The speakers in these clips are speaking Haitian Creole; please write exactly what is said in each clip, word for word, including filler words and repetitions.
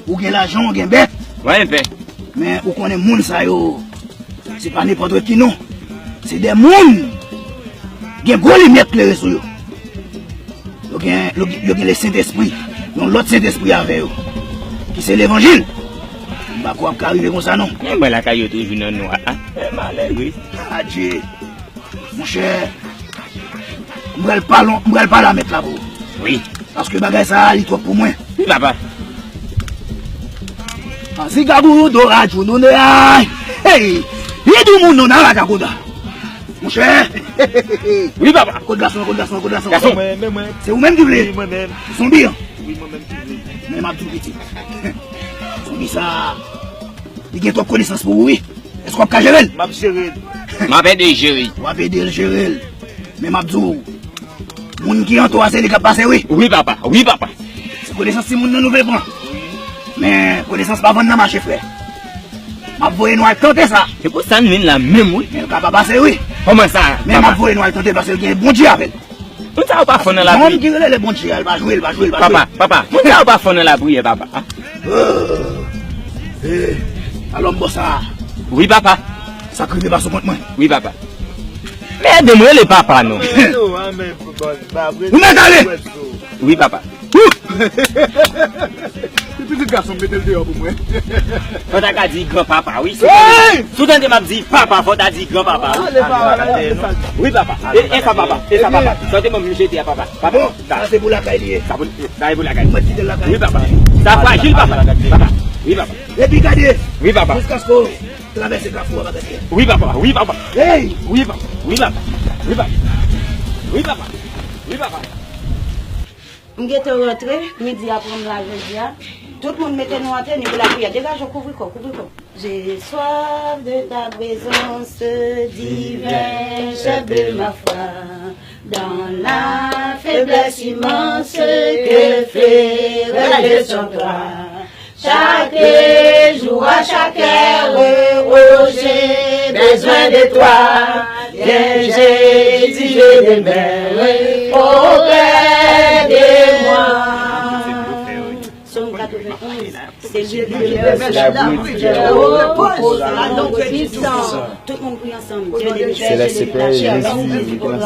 Ou gen lajan, ou gen bèt. Mwen pè. Men ou konnen moun sa yo, se pa nenpòt ki non. Se de moun gen gwo limyè k klere sou yo. Yo gen, yo gen, yo gen le Sentespri, yon lòt Sentespri avè yo, ki se levanjil. M pa kwè ap ka rive konsa non. Men mwen lakay yo toujou nan nwa a. Men malere. Adye. Monchè, m pral pale, m pral pale a mèt la pou ou. Wi. Paske bagay sa a, li twòp pou mwen. Wi, papa. Ansi gabou do radyo nou ne ay. Hey! Li di moun nou nan la kakoda. Monchè. Wi, papa. Kot gason, kot gason, kot gason. Gason. Mwen, mwen, mwen. Se ou menm ki vle. Wi, mwen menm. Zonbi an. Wi, mwen menm ki vle. Men m ap di w pitit. Zonbi sa, li gen twòp konesans pou ou, wi. Èske w ap ka jere l? M ap jere l. M ap ede l jere l. W ap ede l jere l. Men m ap di w, moun ki anto a se li k ap pase, wi. Wi, papa. Wi, papa. Se konesans timoun nan nou vle pran. Men konesans pa vann nan mache, frè. M ap voye nou al tante sa. Se pou sa n vin la menm, wi. Men l ka pa pase, wi. Kòman sa, papa? Men m ap voye nou al tante l paske l gen Bondye avè l. Moun sa yo pa fò nan lapriyè. Moun ki rele Bondye a, l pa jwe, l pa jwe, l pa jwe. Papa, papa, moun sa yo pa fò nan lapriyè, papa. Eh, alò m bò sa. Wi, papa. Sa k rive pa sou kont mwen. Wi, papa. Men ede m rele papa, non. Ou mèt ale. Wi, papa. Ti pitit gason m, mete l deyò pou mwen. Fò ta ka di granpapa, wi. Si w tande, si w tande m ap di papa, fò ta di granpapa, wi. Wi, papa. E, e sa, papa. E sa, papa. Tande m, m jete a, papa. Papa. Bon, sa se pou lakay li ye. Sa pou, sa e pou lakay. Mwen kite l lakay. Wi, papa. Sa frajil, papa. Papa. Wi, papa. Epi gade. Wi, papa. Jiskaske w travèse kafou a, pa gade. Wi, papa. Wi, papa. Hey! Wi, papa. Wi, papa. Wi, papa. Wi, papa. Wi, papa. M gentan rantre, midi a pran m la jodi a. Tout moun mete nou an teni pou lapriyè. Degaje w, kouvri kò w, kouvri kò w. J'ai soif de ta présence divine, chef de ma foi. Dans la faiblesse immense, que ferais-je sans toi? Chaque jour, à chaque heure, oh, j'ai besoin de toi. Viens, Jésus, je demeure auprès de moi. Psaume quatre-vingt-onze. C'est lui qui demeure sur la route, repose à l'ombre du sang. Tout moun priye ansanm. Dieu de l'univers, Dieu de la chair, l'homme, l'esprit, l'âme.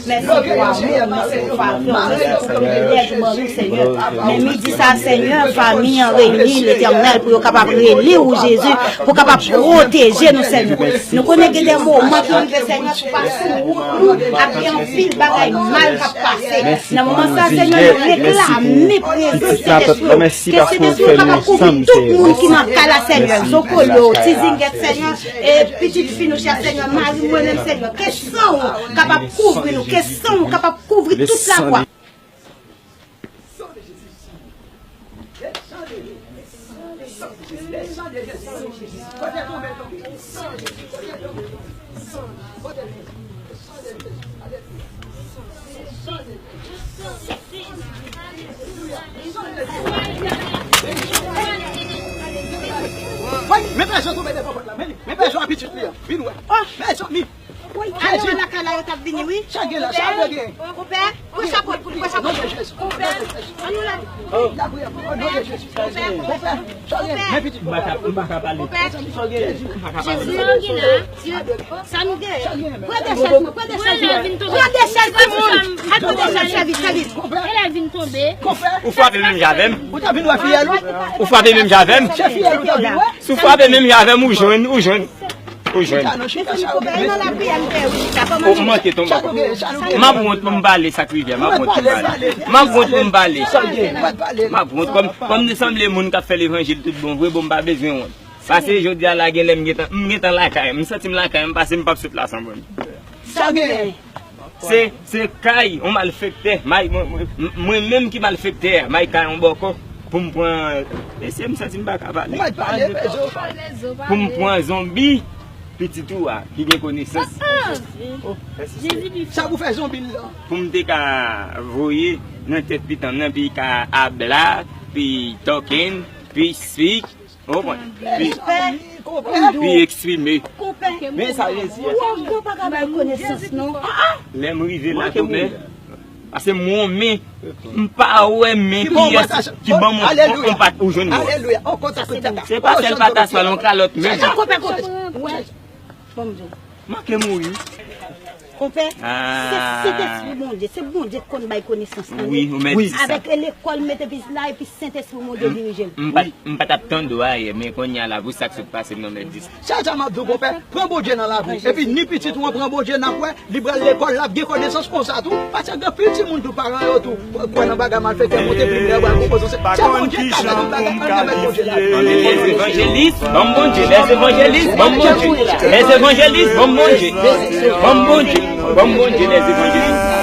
Mèsi pou amou, mèsi pou favè, mèsi pou privilèj ou ban nou, Senyè. Men midi sa, Senyè, fanmi an reyini, Letènèl, pou yo kapab rele w, Jezi, pou kapab pwoteje nou, Senyè. Nou konnen gen de moman ki rive, Senyè, sou pa sou wout nou, ap gen anpil bagay mal k ap pase. Nan moman sa, Senyè, nou reklame prezans Sentespri w. Ke Sentespri w kapab kouvri tout moun ki nan kay la, Senyè. Zokolo, Tizingèt, Senyè, e pitit fi nou chè, Senyè, mari mwen menm, Senyè. Ke san w kapab kouvri nou, ke san w kapab kouvri tout lavwa. Woy, men pè Jan tonbe devan pòt la, men li, men pè Jan a pitit li an, vin wè. Pè Jan mi. Woy, ale wè lakay la yo t ap vini, wi. Sa gen la, sa vle gen. Konpè, pran chapòt pou li, pran chapòt. Non de Jezi. Konpè, ann nou la. Lapriyè, o non de Jezi. Konpè, konpè, men pitit. M pa ka, m pa ka pale. Konpè. Jezi, sa nou gen la. Pran de chèz, pran de chèz, pran de chèz, timoun. Al pran de chèz, sèvis, sèvis. Elèv vin tonbe. Ou frape menm jan avè m. Ou ta vin wè fiyèl ou? Ou frape menm jan avè m? Se fiyèl ou ta vin wè? Si w frape menm jan avè m, ou jwenn, ou jwenn. Ou jwenn. Ou manke tonbe. M ap wont pou m pale sa k rive a, m ap wont pou m pale. M ap wont pou m pale. M ap wont kòm, kòm nou sanble moun k ap fè levanjil tout bon vre, bon, m pa bezwen wont. Pase jodi a la, gen lè m gentan, m gentan lakay, m santi m lakay, m pase m p ap sot la san mwen. Sa gen. Se, se kay yon malfektè, may, mwen, mwen, mwen menm ki malfektè a, may kay yon bòkò pou m pran, mesye, m santi m pa ka pale. Pou m pran zonbi, pitit ou a, ki gen konesans. Sa pou fè zonbi l lan. Pou m te ka voye nan tèt pitit m nan, pi ka abla, pi tòkenn, pi sik, ou konprann? Pi, pi eksprime. Men sa Jezi a. Lè m rive la, kòmè, Paske mwen, men, m pa wè men pyès ki ban mwen yon pat ou jwenn mwen. Alelouya. On kontak. Se pa sèl pataswèl, yon kalòt menm. Konpè, konpè. Bon, Manke mouri. Konpè, se Sentespri Bondye. Se Bondye k konn bay konesans lan. Wi, ou mèt di sa. Avèk lekòl, mete biznis la, epi Sentespri Bondye dirije l. M pa t ap tande w ayè, men kounye a la, pou sa k sot pase m nan mèt di sa. Sa sa m ap di w, konpè, pran Bondye nan lavi w. Epi ni pitit ou an pran Bondye, n ap wè, li pral lekòl, l ap gen konesans konsa tou. Paske gen anpil timoun tou, paran yo tou kwè nan bagay malfektè, monte plim lè yo pral konpoze. Se Bondye k ka fè tout bagay, ann nan mèt Bondye lavi. Lèzevanjelis, ban m Bondye. Lèzevanjelis, ban m Bondye. Lèzevanjelis, ban m Bondye. Ban m Bondye. Ban m Bondye, lèzevanjelis.